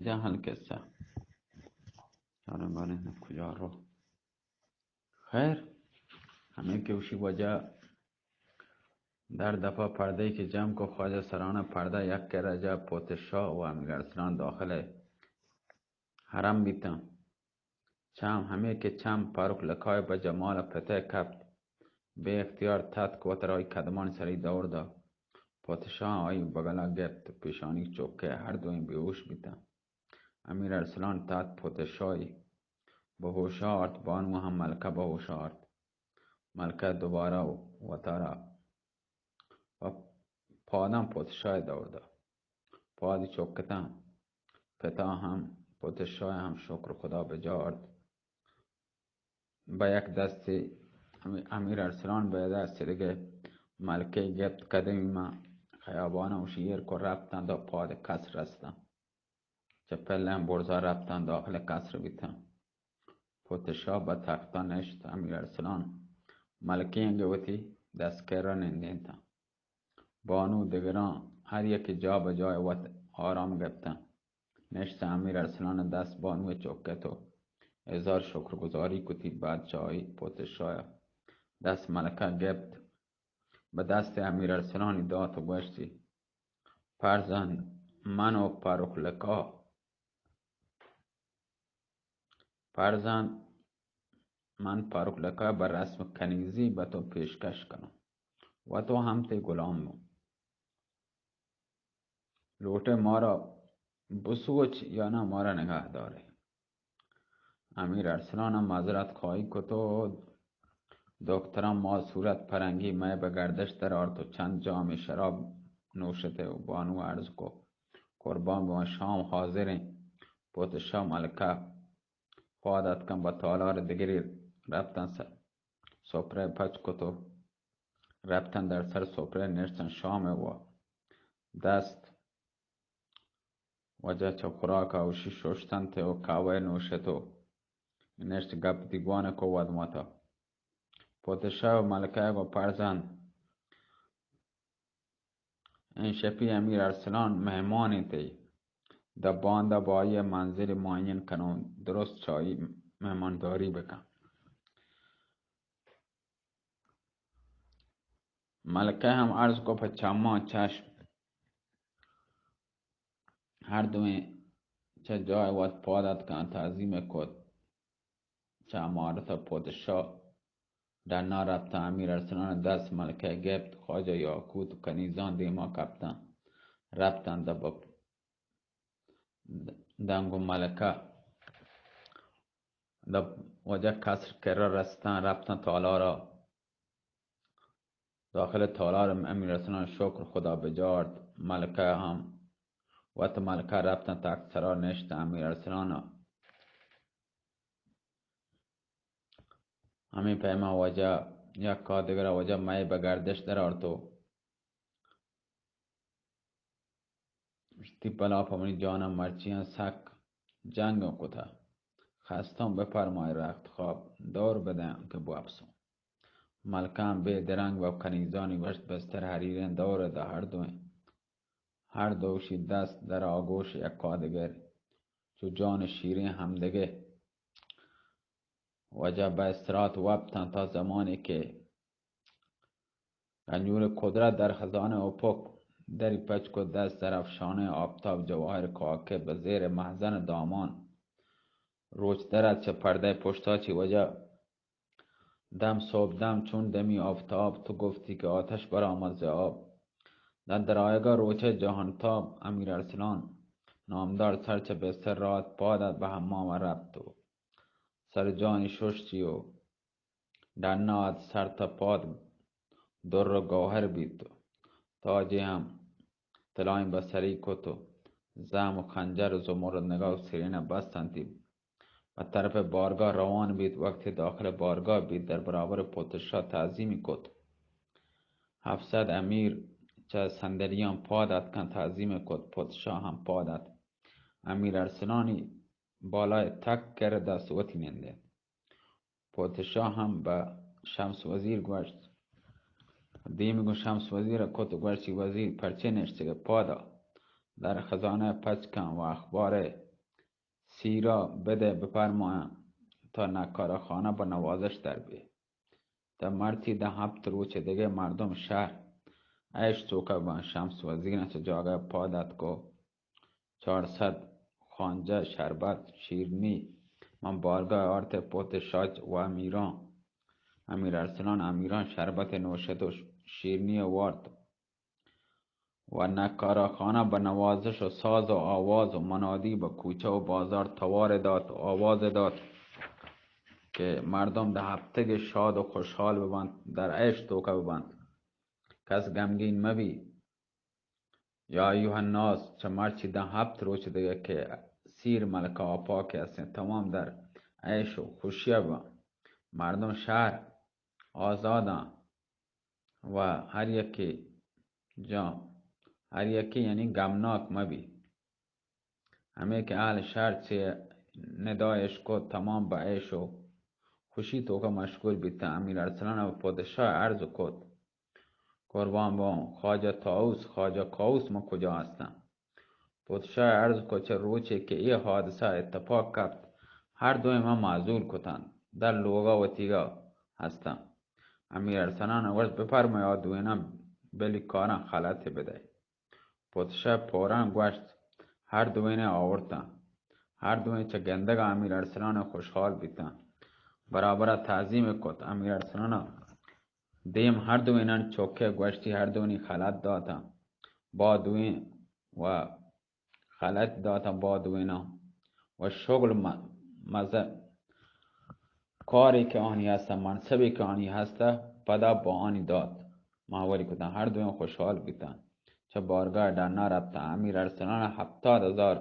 جاہل قصہ۔ چاریں باریں کجا رو۔ خیر، ہمیں کہ اسی وجہ در دفعہ پردے کہ جم کو، خواجہ سرانہ پردہ یک کرا جا، پوتشاہ و امیر ارسلان داخل حرم بیتاں۔ چم ہمیں کہ چم پاروک لکائے بہ جمال پتہ کپت، بے اختیار تتک وترا آئی قدمانی سری دور دا۔ پوتشاہ آئی بگلا گپت، پیشانی چوکے ہر دوئیں بیہوش بیتاں۔ امیر ارسلان تات پوتشاہی بہ ہوشا آرت، بانو ہم ملکہ بہ ہوشا آرت۔ ملکہ دوبارہ وتارا و پاداں پوتشاہ دور دا۔ پادی چکتاں۔ پتا ہم پوتشاہ ہم شکر خدا بجا آرت۔ بہ یک دستے امی-، امیر ارسلان بہ دست دگہ ملکہ گپت، قدمی ما خیابان و شیر کو رفتن دا پاد قصر رستن۔ چہ پلیں برزا رپتاں داخل قصر بیتاں۔ پوتشاہ بہ تختا نشت، امیر ارسلان ملکیں گہ وتی دست کرا نندینتاں۔ بانو دگراں ہر یکے جا بہ جای وت آرام گپتاں۔ نشت امیر ارسلان دست بانو چکت و ہزار شکر گزاری کتی، بعد چہ آئی پوتشاہ دست ملکہ گپت، بہ دست امیر ارسلانی دات و گوشتی، فرزند من و پاروک لکا، فرزند من پاروک لکا بہ رسم کنیزی بہ تو پیشکش کناں و تو ہم تئی غلام بوں۔ لوٹے مارا بسوچ یا نہ مارا نگاہ دارے۔ امیر ارسلان ء معذرت خواہی کت و دکتراں ما صورت پرنگی مئے بہ گردش در آرت و چند جام شراب نوشت و بانو عرض کو، قربان بواں، شام حاضریں۔ پوتشاہ ملکہ پاد اتکن بہ تالار دگری رپتن س-، سپرہ پچ کت و رپتن در سر سپرہ نشتن شام و دست وجہ چہ خوراک ء اوشی ششتنت و قہوہ نوشت و نشت گپ دیگوان کو ودمتا۔ پوتشاہ و ملکہ گو، پرزند، این شپی امیر ارسلان مہمان تئی، داں باندا با آئی منزل معین کنوں، درست چہ آئی مہمانداری بکن۔ ملکہ ہم عرض کو، پہ چماں چشم۔ ہر دوئیں چہ جاہ وت پاد اتکاں، تعظیم کت۔ چہ امارت ء پوتشاہ ڈنا رپتاں۔ امیر ارسلان ء دست ملکہ گپت، خواجہ یاقوت و کنیزاں دیما کپتاں، رپتاں دپ دنگ و ملکہ دپ وجہ قصر کرا رستاں، رپتاں تالارا۔ داخل تالار امیر ارسلان شکر خدا بجارت۔ ملکہ ہم وت ملکہ رپتاں تخت سرا نشت۔ امیر ارسلان ہمیں پیما وجہ یک آدگرا وجہ مئے بہ گردش در آرت و گوشتی، بلا پہ منی جان ء مرچیاں سک جنگ ء کتہ۔ خستاں بپرمائے رخت خواب، دور بدیاں کہ بوپسوں۔ ملکاں بے درنگ و کنیزانی وشت بستر حریریں دور ء داں ہر دوئیں، ہر دوشی دست در آگوش یکا دگر، چو جان شیریں ہمدگہ۔ وجہ بہ استرات وپتاں تا زمانے کہ گنجور قدرت در خزانہ افق دری پچ کو، دست در افشانہ آفتاب جواہر کاکہ، بہ زیر مہزن دامان روچ در ات چہ پردہ پشتا چی وجہ دم صبح دم چون دمی آفتاب، تو گفتی کہ آتش برآمد ز آب۔ در درآیگا روچ جہانتاب، امیر ارسلان نامدار سر چہ بستر رات پاد ات بہ حمام رپت و سر جانی ششتی و ڈنا ات سر تا پاد در و گوہر بیت و تاجے ہم طلائیں بہ سری کت و زہم و خنجر و زمرد نگاہ و سرینہ بستنتی۔ بہ طرف بارگاہ روان بیت، وقتی داخل بارگاہ بیت در برابر پوتشاہ تعظیمی کت۔ ہفت صد امیر چہ صندلیاں پاد اتکن تعظیم کت، پوتشاہ ہم پاد ات۔ امیر ارسلانی بالای تک کر دست وتی نندینت۔ پوتشاہ ہم بہ شمس وزیر گوشت۔ دیمی گوں شمس وزیر ء کت و گوشتی، وزیر پرچے نشتگ ئے پادا؟ در خزانہ ء پچ کن و اخبار ء سیرا بدئے بپرمایاں، تا نکارہ خانہ بہ نوازش در بئے. تا مرچی دہ ہپت روچ دگہ مردم شہر عیش توکہ بنت. شمس وزیران چہ جاگہ پاد اتک و چار صد خانجہ، شربت، شیرنی من بارگاہ آرت. پت شاچ و امیران، امیر ارسلان امیران شربت نوشت و شیرنی وارت و نکارہ خانہ بہ نوازش و ساز و آواز و منادی بہ کوچہ و بازار توار دات و آواز دات کہ مردم دہ ہپتگ شاد و خوشحال ببنت، در عیش توکہ ببنت، کس غمگین مبی. یا ایھا الناس، چہ مرچی داں ہپت روچ دگہ کہ سیر ملکہ آپاک ہستیں، تمام در عیش و خوشی بباں. مردم شہر آزاداں و ہر یکے جان، ہر یکے یعنی غمناک مبی. ہمے کہ اہل شہر چہ ندا اشکت، تمام بہ عیش و خوشی توکا مشغول بیتاں. امیر ارسلان و پادشاہ عرض کت، قربان بوں، خواجہ طاووس، خواجہ کاووس من کجا ہستاں؟ پادشاہ عرض کت، چہ روچے کہ اے حادثہ اتفاق کپت، ہر دوئیں من معزول کتاں، در لوگا وتیگا ہستاں. امیر ارسلان گوشت، بفرمائے، آ دوئیناں بلی کاراں خلعت بدئے. پادشاہ فوراً گوشت، ہر دوئیناں آورتاں. ہر دوئیں چہ گندگا امیر ارسلان خوشحال بیتاں. برابرا تعظیم کت. امیر ارسلان دیم ہر دوئینانی چکے گوشتی، ہر دوئینی خلعت داتاں با دوئیں و خلعت داتاں با دوئیناں و شغل م-، مز-، کارے کہ آنی ہستہ، منصبے کہ آنی ہستہ، پدا با آنی دات. ماہوری کتاں، ہر دوئیں خوشحال بیتاں. چہ بارگاہ ڈنا رپتاں. امیر ارسلان ہپتاد ہزار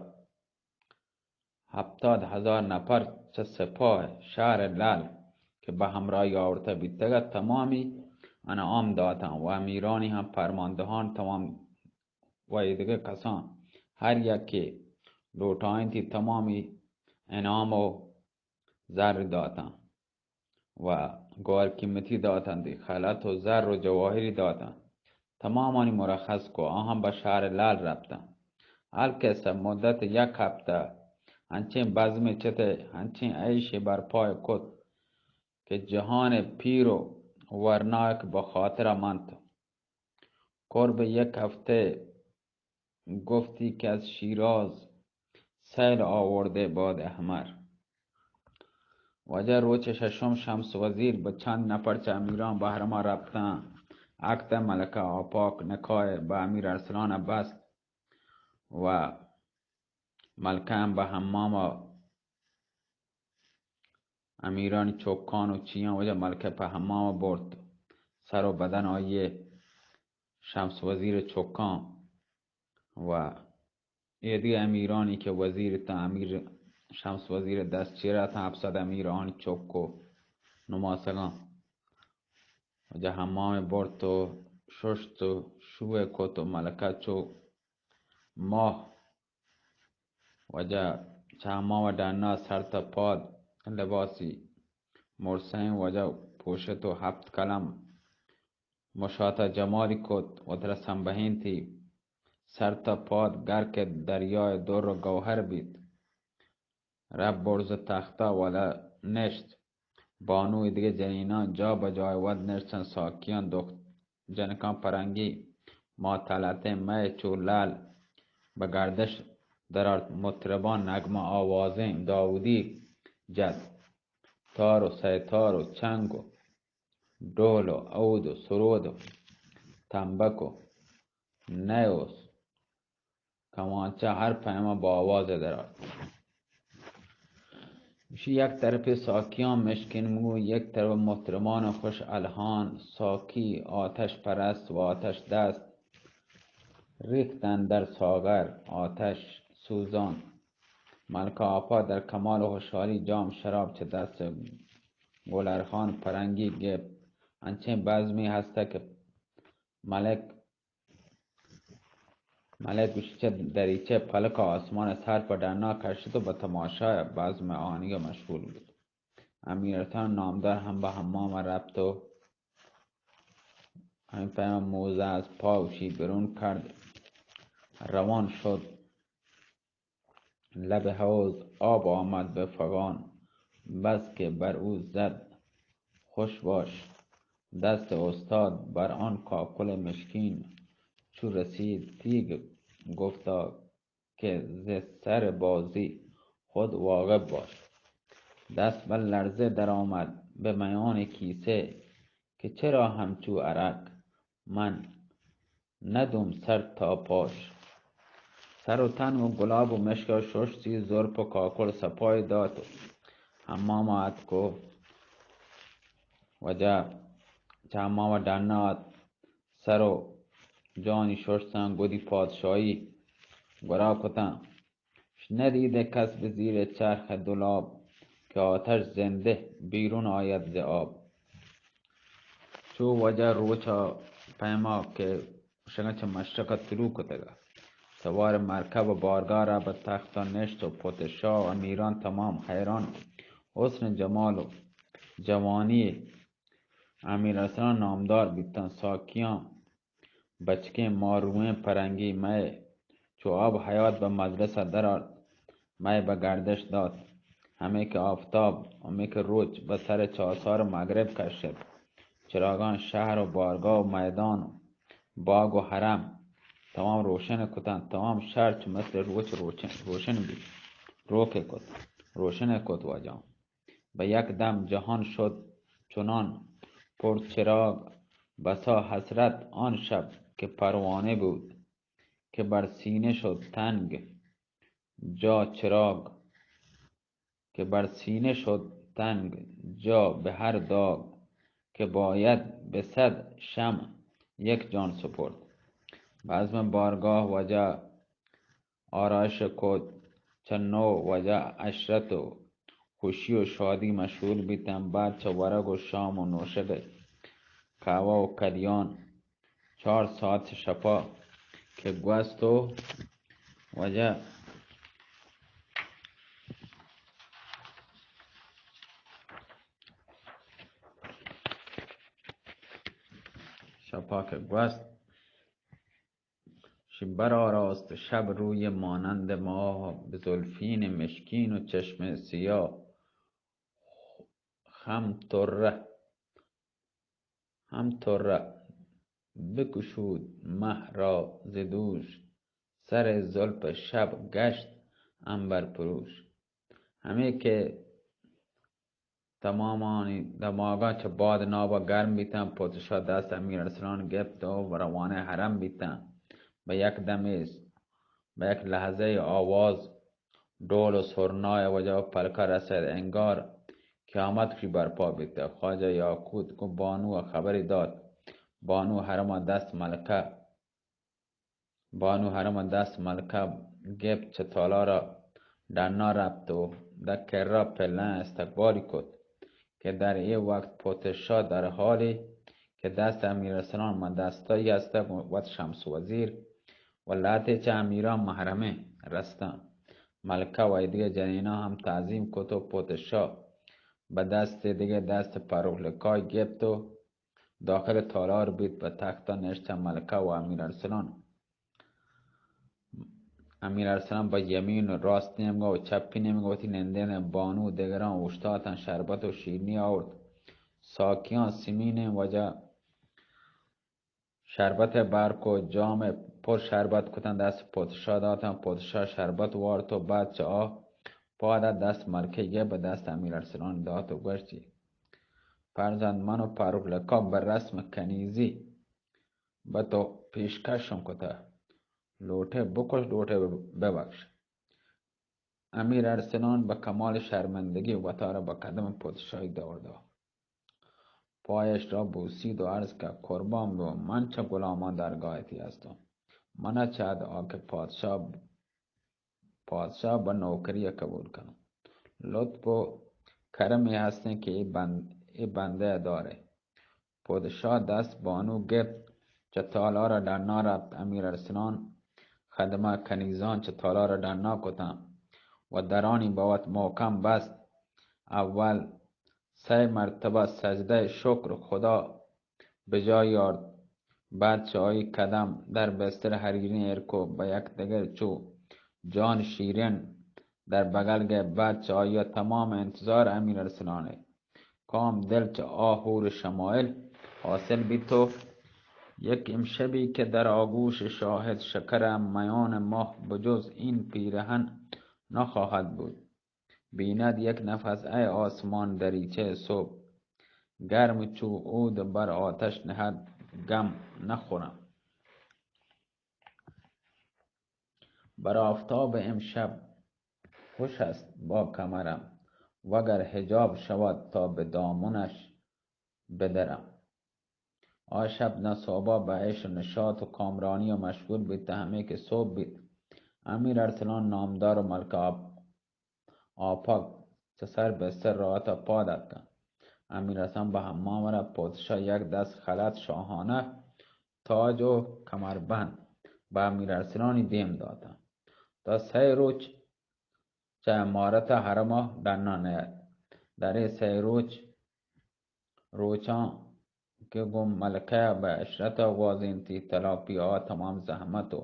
ہپتاد ہزار نفر چہ سپاہ شہر لعل کہ بہ ہمراہی آورتہ بیتگ ات، تمامی انعام داتاں و امیرانی ہم فرماندہان تمام و ایدگہ کسان ہر یکے لوٹائینتی تمامی انعام و زر داتاں. و گوہر قیمتی داتنت، خلعت و زر و جواہری داتنت. تمامانی مرخص کو، آہاں بہ شہر لعل رپتنت. القصہ مدت یک ہپتہ انچیں بزمے چتئے، انچیں عیشے برپائے کت کہ جہان پیر و ورناک بہ خاطرا منت. قرب یک ہفتہ گفتی کہ از شیراز سیل آورده باد احمر. واجہ روچ ششم شمس وزیر بہ چند نفر چہ امیران بہرما رپتاں. اکتہ ملکہ آپاک نکاح بہ امیر ارسلان بست و ملکہ ہم بہ حمام امیرانی چکان و چیاں واجہ ملکہ پہ حمام برت. سر و بدن آئی شمس وزیر چکان و ایدگہ امیرانی کہ وزیر تاں، امیر شمس وزیر دست چیرا تاں، ہپت صد امیر آنی چک و نماسگاں واجہ حمام برت و ششت و شوئے کت و ملکہ چو ماہ واجہ چہ حمام ڈنا سر تا پاد لباسی مرسیں واجہ پوشت و ہپت قلم مشاتا جمالی کت، وترا سنبہینتی. سر تا پاد گرک دریائے در و گوہر بیت. رپ برز تختہ والا نشت. بانو ایدگہ جنیناں جا بہ جای وت نشتن، ساکیاں دخت جنکاں پرنگی ما تلتیں مئے چو لعل بہ گردش درارت. مطرباں نغمہ آوازیں داودی جت، تار و سیتار و چنگ و ڈول و عود و سرود و تمبک و نئے و کمانچہ ہر پیما با آواز درآت. ایشی یک طرف ساکیان مشکن مو، یک طرف مطربان خوش الحان، ساکی آتش پرست و آتش دست ریختن در ساغر آتش سوزان. ملکہ آپا در کمال خوشحالی جام شراب چہ دست گلرخان پرنگی گپت. انچیں بزمی ہستہ کہ ملک ملک گوشی چہ دریچہ پلک آسمان سر پہ ڈنا کشت و بہ تماشا بزم آنیگا مشغول بوت. امیر ارسلان نامدار ہم بہ حمام رپت و ہمے پیما موزہ از پا اوشی برون کرد، روان شد. لب حوض آب آمد به فغان، بس که بر او زد خوش باش دست استاد بر آن کاکل مشکین. چو رسید تیگ گفتا که ز سر بازی خود واقف باش. دست بر لرزه درآمد به میان کیسه که چرا همچو عرق من ندوم سر تا پاش. سر و تن و گلاب و مشک ششتی، زلف و کاکل سپای دات و حمام آتک و وجہ چہ حمام ڈن آت، سر و جانی ششتن، گودی پادشاہی گورا کتن. ندیده کس به زیر چرخ دولاب که آتش زنده بیرون آید ز آب. چو وجہ روچا پیما که شگن چه مشرق طلوع کتگا، سوار مرکب و بارگاہ را به تختا نشت و پادشاہ و امیران تمام حیران حسن جمال و جوانی امیر ارسلان نامدار بیتن. ساکیان بچکیں ماروئیں پرنگی مئے چو آب حیات بہ مجلس ء در آرت، مئے بہ گردش دات، ہمے کہ آفتاب، ہمے کہ روچ بہ سر چارسار مغرب کشت، چراگاں شہر و بارگاہ و میدان و باگ و حرم توام روشن کتنت، توام شہر چو مثل روچ روچن، روشن بیت، روک کت، روشن کت واجہاں. به یک دم جهان شد چنان پر چراغ، بسا حسرت آن شب که پروانه بود، که بر سینه شد تنگ جا چراغ، که بر سینه شد تنگ جا به هر داغ، که باید به صد شمع یک جان سپرد. بزم بارگاه وجه آرایش کت، چہ نو وجہ عشرت و خوشی و شادی مشغول بیتن. بعد چہ ورگ و شام و نوشگ قہوہ و کلیان چار ساعت شپا کہ گوست و وجہ شپا کہ گوست شی برآراست شب روی مانند ماه، به زلفین مشکین و چشم سیاه. هم طره، هم طره بگشود مه را ز دوش، سر زلف شب گشت عنبر پروش. ہمے کہ تمامانی دماغاں چہ باد ناب ء گرم بیتاں، پادشاہ دست امیر ارسلان گپت و روانہ حرم بیتاں. بہ یک دمے، بہ یک لحظہ آواز ڈول و سرنا ء وجہ پلکا رسید، انگار قیامت گوشی برپا بیتہ. خواجہ یاقوت گوں بانو ء خبری دات. بانو حرم ء دست ملکہ بانو حرم ء دست ملکہ گپت، چہ تالار ء ڈنا رپت و داں کرا پلیں استقبالی کت کہ در اے وقت پادشاہ در حالی کہ دست امیر ارسلان ماں دستایی ہستگ، وت شمس وزیر و لہتے چہ امیران محرمیں رستاں. ملکہ و ایدگہ جنیناں ہم تعظیم کت و پادشاہ بہ دست دگہ دست پروک لکای گپت و داخل تالار بیت، بہ تختا نشت، چہ ملکہ و امیر ارسلان، امیر ارسلان بہ یمین و راست نیمگا و چپی نیمگا وتی نندین بانو و دگراں اوشتاتاں، شربت و شیرنی آورت. ساکیاں سمینیں وجہ شربت ء بر کو، جام ء پر شربت کتن، دست پادشاہ داتن. پادشاہ شربت وارت و بعد چہ آ پاد ء دست ملکہ گپت، بہ دست امیر ارسلان دات و گوشتی، فرزند، من و پروک لکا بہ رسم کنیزی بہ تو پیشکشم کتہ، لوٹے بکش، لوٹے ببخش. امیر ارسلان بہ کمال شرمندگی وتارا بہ قدم پادشاہی دور دات. پایش را بوسید و عرض کرد، قربان بو، من چہ غلامان درگاہ تی ہستم. منا چہ آ کہ پادشاہ، پادشاہ بہ نوکری قبول کنم. لطف و کرمی ہستیں کہ اے بند، اے بندہ دارے. پادشاہ دست بانو گپت، چہ تالار ء ڈنا رپت. امیر ارسلان خدمہ کنیزان چہ تالار ء ڈنا کتاں و درانی بہ وت محکم بست. اول سئے مرتبہ سجدہ شکر خدا بجای آرت. بعد چہ آئی قدم در بستر حریریں ایر کو، بہ یک دگر چو جان شیرین در بغل گئے، بعد چہ آئی ءَ تمام انتظار امیر ارسلان ءِ کام دل چہ آ حور شمائل حاصل بیت و یک امشبی کہ در آغوش شاهد شکر ءَ میان ماه بجز این پیرهن نخواهد بود. بیند یک نفس ای آسمان دریچهٔ صبح، گرم چو عود بر آتش نهد، غم نخورم. بر آفتاب امشب خوش است با کمرم، وگر حجاب شود تا به دامنش بدرم. آ شب نه صحبا به عیش و نشاط و کامرانی و مشغول بیت، همه که صبح بیت، امیر ارسلان نامدار و ملکه آپ-، آپاک چه سر بستر راحتا پاد اتکن. امیر حسن به حمام رفت، پادشاه یک دست خلعت شاهانه، تاج و کمربند به امیر ارسلانی دیم داتن. تا سه روچ چہ عمارت ءَ حرم ءَ ڈنا نیت. در اے سئے روچ، روچاں کہ گوں ملکہ ءَ بہ عشرت ءَ گوازینتی، تلاپی آ تمام زحمت و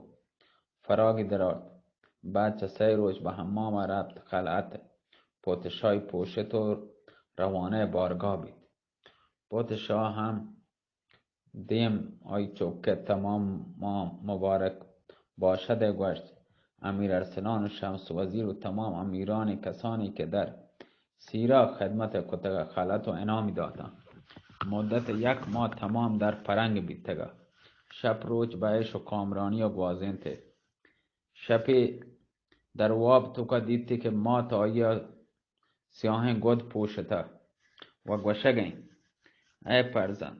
فراگی درآرت. بعد چہ سئے روچ بہ حمام ءَ رپت، خلعت پوتشاہی پوشت و روانہ بارگاہ بیت. پوتشاہ ہم دیم آئی چک ءَ تمام ما مبارک باشد ءَ گوشت، امیر ارسلان و شمس وزیر و تمام امیرانی کسانی کہ در سیرا خدمت کتگ ءَ خلعت و انعامی داتاں. مدت یک ماہ تمام در پرنگ بیتگ ءَ شپ روچ بہ عیش و کامرانی ءَ گوازینت. شپے در واب توکا دیتی کہ مات آئی ءَ سیاہیں گد پوشتہ و گوشگ ءَ انت، اے پرزند،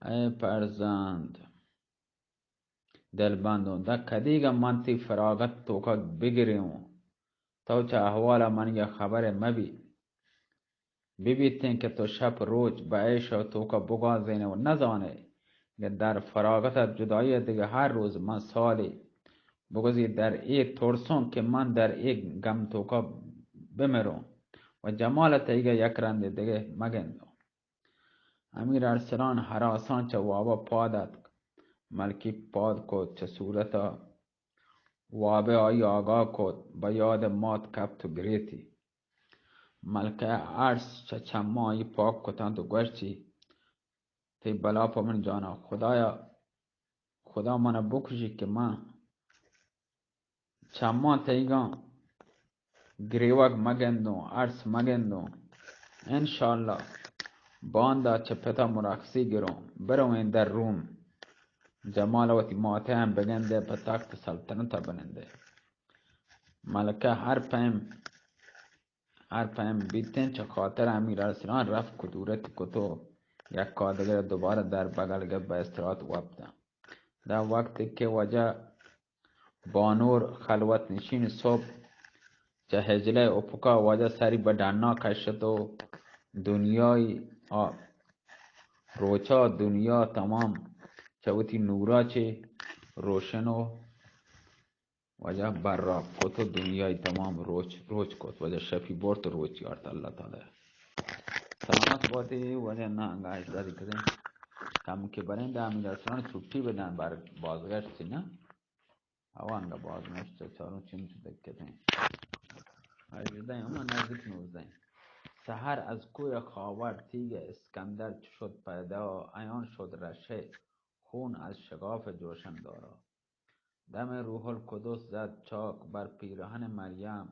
اے پرزند دلبندوں، داں کدیگ ءَ من تئی فراغت توکا بگریوں، تو چہ احوال ءَ منی ءَ خبر ءَ مبی. ببیتیں کہ تو شپ روچ بہ عیش ءَ توکا بگوازینے و نزانے کہ در فراغت ءَ جدائی ءَ دگہ ہر روز من سالے بگوزی در اے ترسوں کہ من در اے گم توکا بمروں و جمال ءَ تئیگا یک رندے دگہ مگندوں. امیر ارسلان ہراساں چہ وابا پاد اتک، ملکی پاد کت، چہ صورتا وابے آئی آگاہ کت، بہ یاد مات کپت و گریتی. ملکہ ارس چہ چماں آئی پاک کتنت و گوشتی، تئی بلا پہ من جانا، خدایا، خدا منا بکشی کہ من چماں تئیگاں گریوگ مگندوں، ارس مگندوں. انشاءاللہ باندا چہ پتا مرخصی گروں، برویں در روم. جمال وتی ماتہ ہم بگندے، پہ تخت سلطنت ءَ بنندے. ملکہ ہر پیم، ہر پیم بیتیں چہ خاطر امیر ارسلان رفت کدورت کت و یک کادگر دوبارہ در بغل گپت، بہ استراحت وپتاں. در وقت کہ واجہ بانور خلوت نشین صبح چہ ہجلہ افقا واجہ سری بہ ڈنا کشت و دنیای آ روچا دنیا تمام چہ وتی نورا چے روشن و واجہ براق کت و دنیای تمام روچ، روچ کت. واجہ شپی برت و روچی آرت. اللہ تعالی سلامت باتی. واجہ نہ انگا اجداری کریں کم کہ بریں، دا امیر ارسلان چھٹی بدن بر بازگشت نا. آوانگا باز نشت، چاروں چنچ دکتیں. ہژدہ ہما نزدیک نوزدہ. سحر از کوی خاور تیگ اسکندر چو شد پیدا، عیان شد رشے خون از شگاف جوشن دارا. دم روح القدس زد چاک بر پیرهن مریم،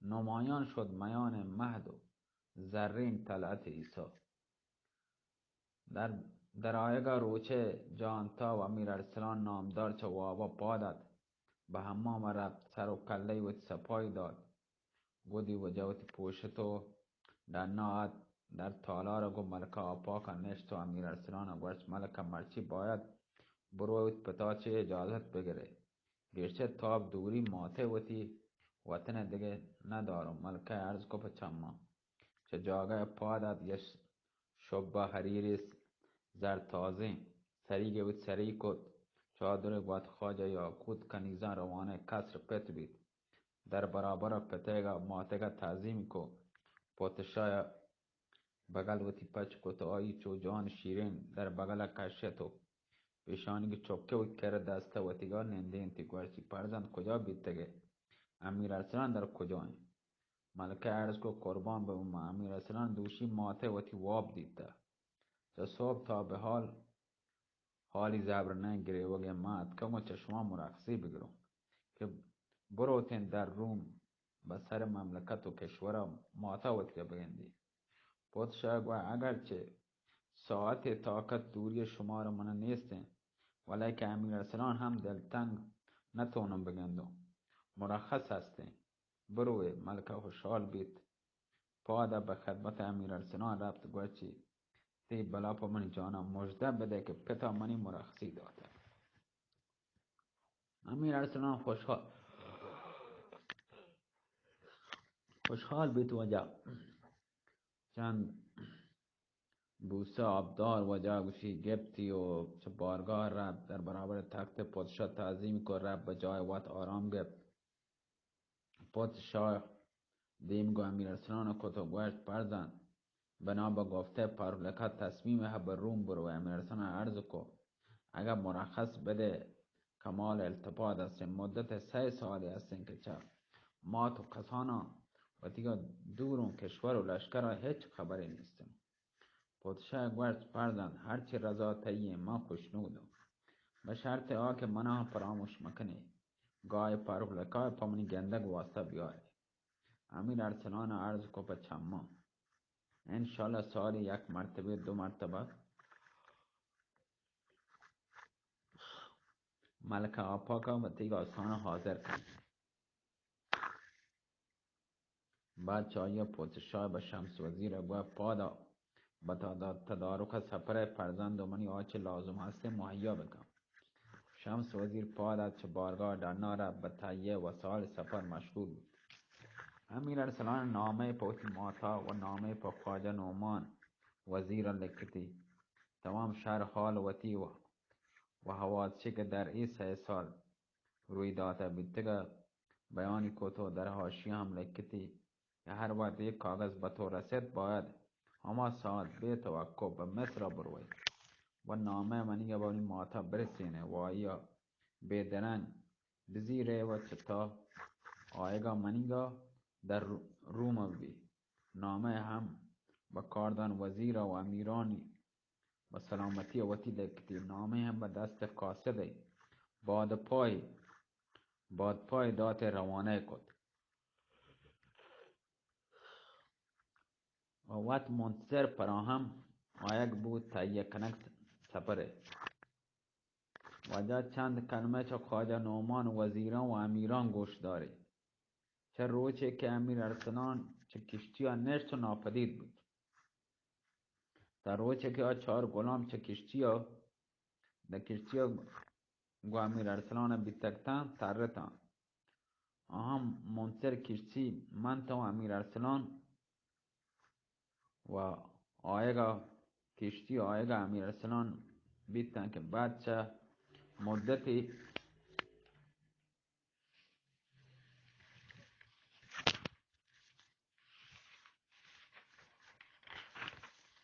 نمایان شد میان مهد و زرین طلعت عیسی. در درآیگا روچے جانتا و امیر ارسلان نامدار چہ وابا پاد ات، بہ حمام رپت، سر و کلہی وتی صفائی دات، گودی وجہ وتی پوشت و ڈنا ات. در تالار گوں ملکہ آپاکا نشت و امیر ارسلانا گوشت، ملکہ، مرچی باید بروئے وتی پتا چے اجازت بگرے. گرچہ تاب دوری ماتئے وتی وطن دگہ نداروں. ملکہ عرض کو پہ چماں. چہ جاگہ پاد ات، یک شبہ حریری زر تازیں سریگے وت سری کت، چادر گوات خواجہ یاقوت کنیزاں روانہ قصر پت بیت. در برابر پتیگا ماتگا تعظیم کو، پوتشایا بغل وتی پچ کت، آئی چو جوان شیرین در بغل کشت و پیشانی کہ چکے وتی کر دست وتیگا نندینتی. گوشتی، پرزند کجا بیتگے؟ امیر ارسلان در کجا انت؟ ملکہ عرض کو قربان بہ من، امیر ارسلان دوشی ماتے وتی واب دیتہ۔ چہ صبح تا بہ حال حالی زبر نہ گریوگے، ما اتکگوں چہ شما مرخصی بگروں کہ بروتیں در روم بہ سر مملکت و کشورا ماتا وتی بگندی۔ پادشاہ گوشت اگرچہ ساعتے طاقت دوری شمارا من نیستیں، ولیکہ امیر ارسلان ہم دلتنگ نتونم بگندوں، مرخص ہستیں۔ بروئے۔ ملکہ خوشحال بیت۔ پادا بہ خدمت امیر ارسلان رفت، گوشتی، تی بلا پہ منی جانا مژدہ بدے کہ پتا منی مرخصی داتہ۔ امیر ارسلان خوشحال، خوشحال بیت۔ واجہ چند بوسہ آبدار واجہ گوشی گپتی و چہ بارگاہ رفت، در برابر تخت پادشاہ تعظیم کو، رفت بہ جای وت آرام گپت۔ پادشاہ دیم گو امیر ارسلان کت و گوشت، فرزند، بنا بہ گفتہ پارولکا تصمیم ہے بہ روم برو۔ امیر ارسلان عرض کو، اگہ مرخص بدے، کمال التفات ہستیں، مدت سئے سالے ہستیں کہ چہ مات و کساناں وتیگا دوروں کشور و لشکرا ہچ خبرے نیستیں۔ پادشاہ گوشت، فرزند، ہرچی رضا تئی ایں، من خوشنودوں، بہ شرط آ کہ منا پراموش مکنے، گاہ پارولکا پہ منی گندگ واسطہ بیارے۔ امیر ارسلان عرض کو، پہ چماں، انشاءاللہ سالی یک مرتبہ، دو مرتبہ ملکہ آپاکا وتیگا آستانا حاضر کن۔ بعد چہ آئی ء پادشاہ بہ شمس وزیر ء گوشت، پادا بہ تدا-، تدارک ء سپر ء فرزند و منی آچ لازم ہستیں مہیا بکن۔ شمس وزیر پاد ات، چہ بارگاہ ڈنا رفت، بہ تہیہ وسائل سپر مشغول بوت۔ امیر ارسلان نامہ پہ وتی ماتا و نامہ پہ خواجہ نعمان وزیر ء لکھتی۔ تمام شہر حال وتی و، و حوادثی کہ در اے سئے سال روی داتہ بیتگ ء بیانی کت و در حاشیہ ہم لکھتی کہ ہر وقت یک کاغذ بہ تو رسیت، باید ہما ساعت بے توقع بہ مصر ء بروئے و نامہ منیگ ء بہ منی ماتا برسینے و آئی ء بے درنگ بزیرے و چہ تا آیگا منیگا در روم بی۔ نامہ ہم بہ کاردان وزیر و امیرانی بہ سلامتی ء وتی لکھتی، نامہ ہم بہ دست قاصد ء بادپای، بادپای دات ء روانہ کت و وت منتظر پراہم آیگ بوت تہیہ کنگ سپر ء۔ واجہ چند کلمہ چہ خواجہ نعمان وزیراں و امیراں گوش داری۔ چہ روچے کہ امیر ارسلان چہ کشتی ء نشت و ناپدید بوت، تا روچے کہ آ چار غلام چہ کشتی ء، دہ کشتی ء گوں امیر ارسلان ء بیتگ تاں، ترتاں۔ آہاں منتظر کشتی منت و امیر ارسلان و آیگا، کشتی آیگا امیر ارسلان بیتاں کہ بعد چہ مدتی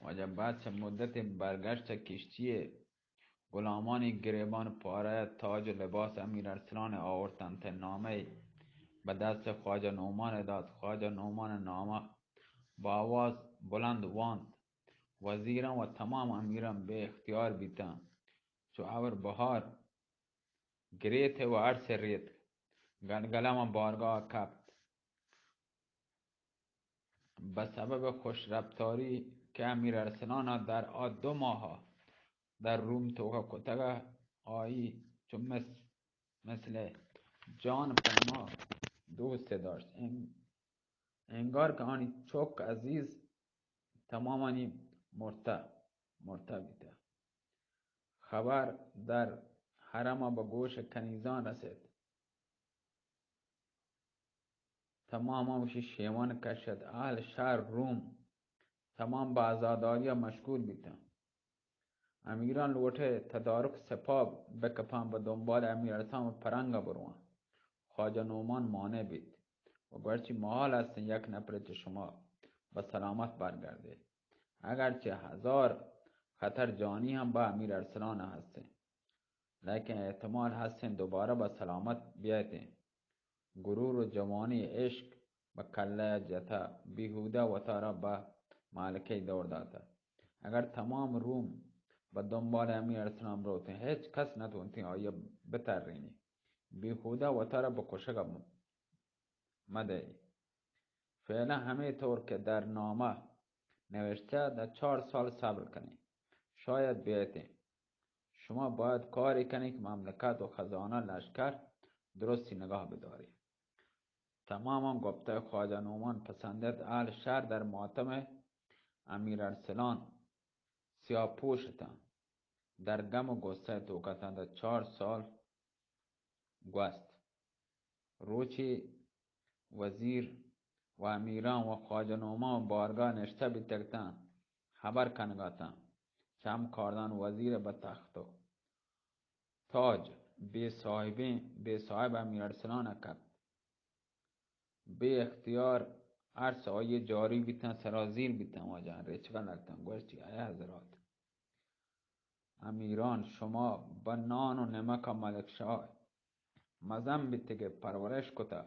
واجہ بعد چہ مدت برگشت چہ کشتی ء غلامانی گریبان پارہ ء تاج و لباس امیر ارسلان ء آورتنت ء نامہ ء بہ دست خواجہ نعمان ء دات۔ خواجہ نعمان ء نامہ بہ آواز بلند وانت۔ وزیراں و تمام امیراں بے اختیار بیتاں۔ چو ابر بہار گریت و ارس ء ریت، گلگلہ ماں بارگاہ ء کپت۔ بہ سبب خوش رپتاری کہ امیر ارسلان ء در آ دو ماہ ء در روم توکا کتگ ء آئی چو مس-، مثل جان پیما دوست داشت۔ ان-، انگار کہ آنی چک عزیز تمامانی مرتہ، مرتہ بیتہ۔ خبر در حرم ء بہ گوش کنیزان رسیت۔ تمام وشی شیوان کشت۔ اہل شہر روم تمام بہ عزاداری ء مشغول بیتاں۔ امیران لوٹے تدارک سپاہ بکپاں، بہ دنبال امیر ارسلان و پرنگ ء برواں۔ خواجہ نعمان مانع بیت و گوشتی، محال است یک نفر چہ شما بہ سلامت برگردے۔ اگرچہ ہزار خطر جانی ہم بہ امیر ارسلان ء ہستیں، لیکن احتمال ہستیں دوبارہ بہ سلامت بیایتیں۔ غرور و جوانی عشق بہ کلہ ءَ جتہ، بیہودہ وتارا بہ مہلکے دور داتہ۔ اگر تمام روم بہ دنبال امیر ارسلان بروتیں، ہچ کس نہ تونتیں آئی ءَ بترینی۔ بیہودہ وتارا بہ کشگ ءَ مدئے۔ فعلاً ہمے طور کہ در نامہ نوشتہ، در چار سال صبر کنیں، شاید بیایتیں۔ شما باید کارے کنیں کہ مملکت و خزانہ، لشکر درستی نگاہ بداریں۔ تماماں گپتہ۔ خواجہ نعمان پسندیت۔ اہل شہر در ماتم امیر ارسلان سیاہ پوش اتاں، در غم و غصہ توک اتاں۔ در چار سال گوست۔ روچے وزیر و امیران و خواجہ نعمان و بارگاہ نشتہ بیتگ اتاں، ہبر کنگ ءَ اتاں۔ چم کاردان وزیر بہ تخت و تاج بے صاحبیں، بے صاحب امیر ارسلان ءَ کپت۔ بے اختیار ارس آئی جاری بیتاں، سرازیر بیتاں، واجہاں ریچگا لگتاں۔ گوشتی، اے حضرات، امیران، شما بہ نان و نمک ءَ ملک شاہ مزن بیتگ ءُ پرورش کتہ۔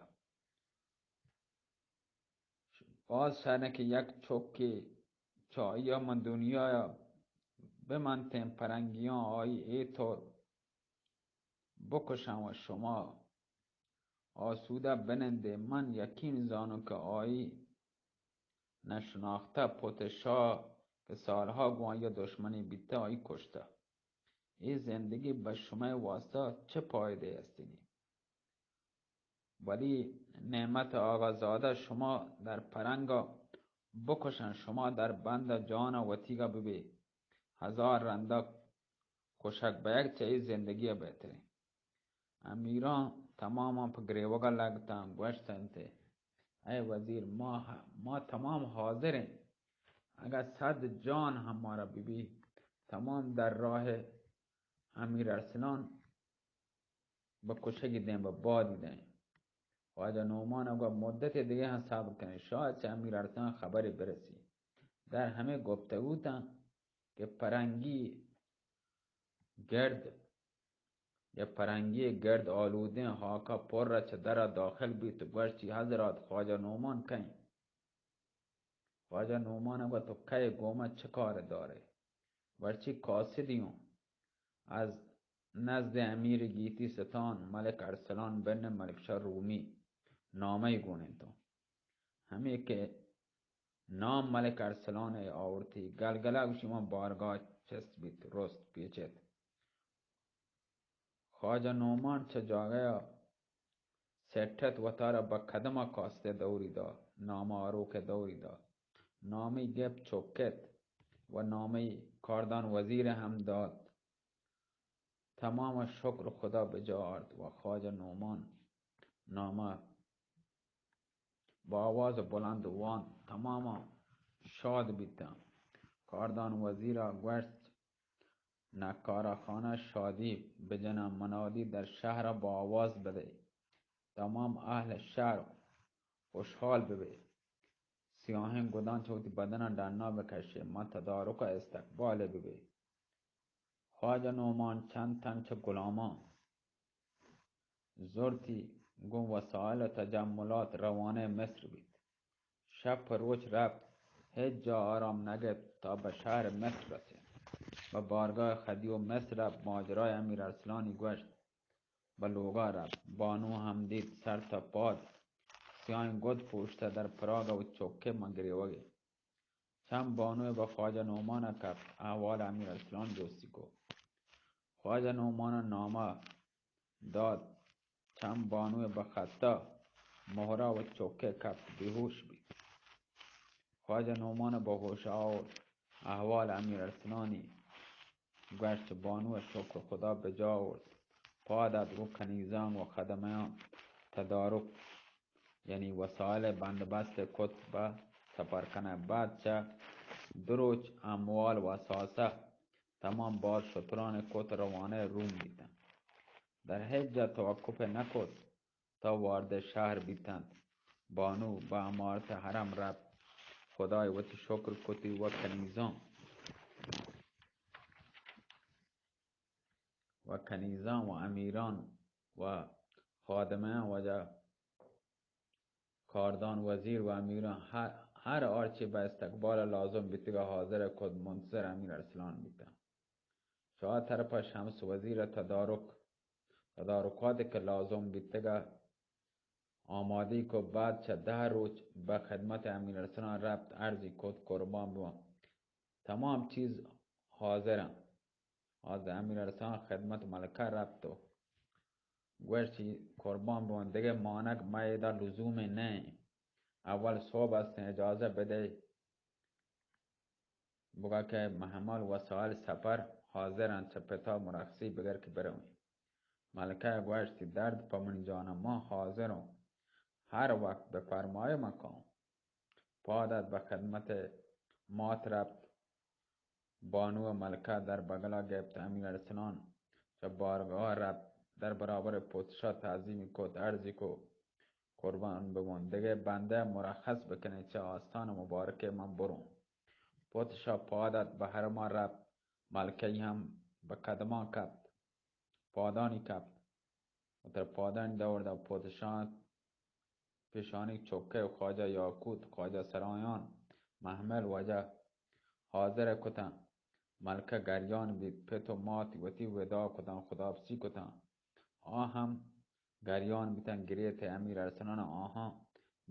باز شر کہ یک چکے چہ آئی ءَ من دنیا ءَ بہ منتیں، پرنگیاں آئی اے طور بکشاں و شما آسودہ بنندے۔ من یقین زانوں کہ آئی نہ شناختہ پت شاہ کہ سالہا گوں آئی ءَ دشمنی بیتہ، آئی کشتہ۔ اے زندگی بہ شمئے واسطہ چہ پائدے استنی؟ ولی نعمت آغازادہ شما در پرنگا بکشن، شما در بند جانا وتیگا ببے۔ ہزار رندا کشگ بیگ چہ اے زندگی بہتریں۔ امیراں تماماں پہ گریوگا لگتاں، گوشت انت، اے وزیر، ما، ما تمام حاضر ایں، اگاں صد جان ہم مارا ببی، تمام در راہ امیر ارسلان بہ کشگی دیں، بہ بادی دیں۔ خواجہ نعمان ءَ گوشت، مدتے دگہ ہم صبر کنیں، شاید چہ امیر ارسلان خبرے برسی۔ در ہمے گپتگو اتاں کہ پرنگی گرد یا پرنگی گرد آلودیں ہاکا پر ءَ چہ در ءَ داخل بیت و گوشتی، حضرات، خواجہ نعمان کئیں؟ خواجہ نعمان ءَ گوشت، تو کئے، گوں من چہ کار دارے؟ گوشتی، قاصدی اوں، از نزد امیر گیتی ستان ملک ارسلان بن ملک شاہ رومی نامہ گون انت۔ ہمے کہ نام ملک ارسلان ءَ آورتی، گلگلہ گوشی، من بارگاہ چست بیت، رست پیچت۔ خواجہ نعمان چہ جاگہ ءَ سٹت، وتارا بہ قدم ءَ کاستے دوری دات، نامہ آروک ءَ دوری دات۔ نامی گپت، چکت و نامی کاردان وزیر ءَ ہم دات۔ تمام شکر خدا بجا آرت و خواجہ نعمان نامہ با آواز بلند وان، تماما شاد بیتاں۔ کاردان وزیرا گوشت، نقارہ خانہ شادی بجناں، منادی در شہر با آواز بدے، تمام اہل شہر خوشحال ببے، سیاہیں گداں چہ وتی بدناں ڈنا بکشے، ما تدارکا استقبال ببے۔ خواجہ نعمان چند تن چہ غلاماں زرتی، گوں وسائل و تجملات روانہ مصر بیت۔ شپ و روچ رپت، ہچ جا آرام نگپت تا بہ شہر مصر رسیت۔ بہ بارگاہ خدیو مصر رپت، ماجرای امیر ارسلانی گوشت، بہ لوگا رپت۔ بانو ہم دیت، سر تا پاد سیاہیں گد پوشتہ، در پراگا و چکے من گریوگے۔ چم بانوئے بہ خواجہ نعمانا کپت، احوال امیر ارسلان جستی کو۔ خواجہ نعمانا نامہ دات، چم بانوئے بہ خطا مہرا و چکے کپت، بیہوش بیت۔ خواجہ نعمانا بہ ہوشا آورت، احوال امیر ارسلانی گوشت، بانو شکر خدا بجا آورت، پاد ات، گوں کنیزان و خدمیان تدارک یعنی وسائل بندوبست کت بہ سفر کنگ۔ بعد چہ دو روچ اموال و اثاثہ تمام بار شتران کت، روانہ روم بیتنت۔ در ہچ جا توقف نکت تا وارد شہر بیتنت۔ بانو بہ عمارت حرم رپت، خدای وتی شکر کتی و کنیزان و کنیزان و امیران و خادمیان واجہ کاردان وزیر و امیراں ہر، ہر آرچی بہ استقبال لازم بیتگا حاضر کت، منتظر امیر ارسلان بیتاں۔ شاہ طرف شمس وزیر تدارک، تدارکات کہ لازم بیتگا آمادی کو، بعد چہ دہ روچ بہ خدمت امیر ارسلان رفت، عرضی کت قربان بوان، تمام چیز حاضرن۔ آز امیر ارسلان خدمت ملکہ رفت و گوشتی قربان بوان، دگہ مانگ مہ ایدا لزومی نہ۔ اول صبح است، اجازہ بدے بگا کہ محمل وسائل سفر حاضر انت، چہ پتا مرخصی بگر کہ برویں۔ ملکہ گوشتی درد پہ منی جانا، ما حاضر اوں، ہر وقت بفرمائے من کاؤں۔ پاد ات بہ خدمت مات رفت۔ بانو ملکہ در بغلا گپت۔ امیر ارسلان چہ بارگاہ رفت، در برابر پوتشا تعظیمی کت، عرضی کو قربان ببون، دگہ بندہ مرخص بکنے، چہ آستان مبارک من بروں۔ پوتشا پاد ات بہ حرما رفت، ملکہ ہم بہ قدمان کپت، پادانی کپت۔ و تر پادانی دور دا پوتشان پیشانی چکے و خواجہ یاقوت، خواجہ سرایان، محمل وجہ حاضر کتن۔ ملکہ گریان بیت، پت و مات وتی وداع کتن، خداحافظی کتن۔ آ ہم گریان بیتن، گریت۔ امیر ارسلان آہاں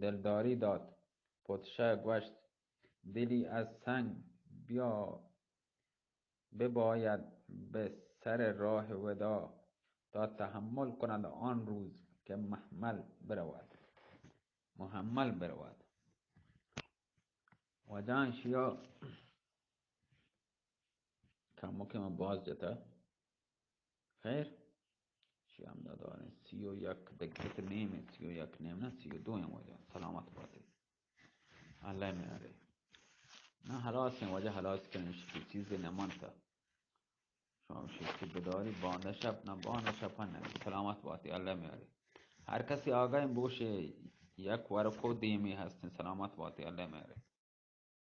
دلداری دات۔ پوتشا گوشت، دلی از سنگ بیا بباید به سر راه وداع تا تحمل کند آن روز که محمل برود. محمل برود. واجہ شیا کمکے من باز جتا۔ خیر، شی ہم داریں۔ سی و یک دقیقہ نیم، سی و یک نیم نہ، سی و دو ہیں واجہ۔ سلامت باتے۔ اللہ میارے۔ نہ، ہلاس ہیں واجہ، ہلاس کریں، شی چیز نہ مانتا۔ شما شی بداری، باندہ شپ نہ، باندہ شپ نہ۔ سلامت باتے، اللہ میارے۔ ہر کسی آگاہ بوشے، یک ورکو دیمی ہستیں۔ سلامت باتے، اللہ میارے۔